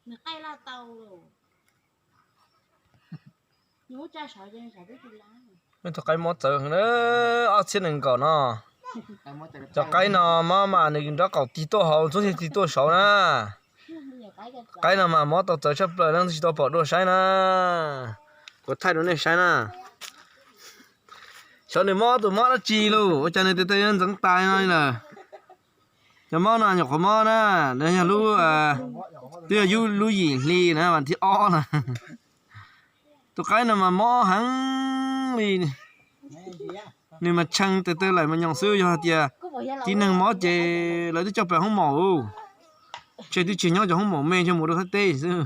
Tus qaib mob txawv heev na, ob txhiab nees nkaum no. Cov qaib no mob mas nws nrov qaum tig tuaj hauv ntxub thiaj tig tuaj saud na. Qaib no mas mob tau txawv tshaj plaws, leej twg tsis tau pom dua saib na. Kuv thaij rau nej saib na. Xyov nws mob tus mob dab tsi lauj, ua cas nws tes taw yuav ntxeev tais no li lawm. Cov mob no nyuam qhuav mob na, yog lub, twb yog lub yim hli na mas thib ob na. Tus qaib no mas mob heev li. Nws mas tshee tes taw laim mas nyoos xwb, yog hais tias tib neeg mob ces lawv twb coj pem hoob maum. Ntshe twb tsis nyob cov hoob maum me, ntshe mus rau Thaib teb xwb.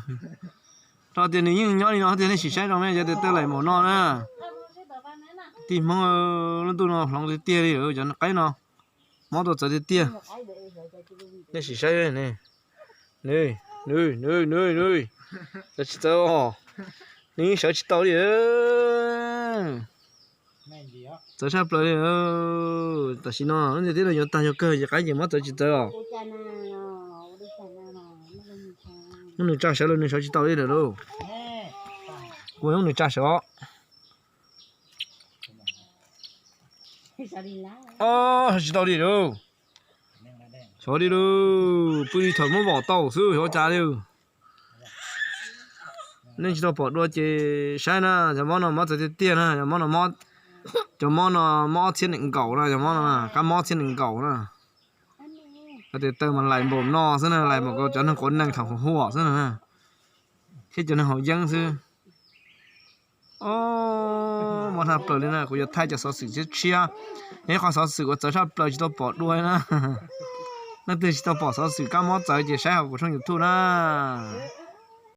Rau tias nws yeej nyob li no tias nej sim saib zoo ne, cov tes taw laim maum no na. Tij Hmoob, lub ntuj no hloov tiag tiag li, cov qaib no mob tau txawv tiag tiag. Nej sim saib ne, nws, nws, nws, nws, sawv tsis txawv os. Nws yeej sawv tsis tau li. Txawv tshaj plaws li. Tam sim no lub ntiaj teb no yuav tag yuav kawg ces qaib ces mob txawv tsis txawv os. Muab nws tsa sawv los nws sawv tsis tau li lawm lauj. Kuv muab nws tsa sawv os. Os, sawv tsis tau li lauj. Xyov li lauj, pw li thaum muab vom tau xwb, xyov cas li. Nej tsis tau pom dua ces saib na, cov mob no mob txawv tiag tiag na, cov mob no mob, cov mob no mob ob txhiab nees nkaum na, cov mob no kab mob ob txhiab nees nkaum na. Cov tes taw mas laim npaum no xwb na, laim npaum nkaus cov neeg quav nees thaum huam xwb na, thiab cov neeg haus yeeb xwb. Os, mob tshaj plaws li na, kuv yuav thaij cov xov xwm tshiab tshiab, yog ib qho xov xwm uas txawv tshaj plaws tsis tau pom dua na. Leej twg tsis tau pom xov xwm kab mob txawv ces saib hauv kuv tshooj YouTube na.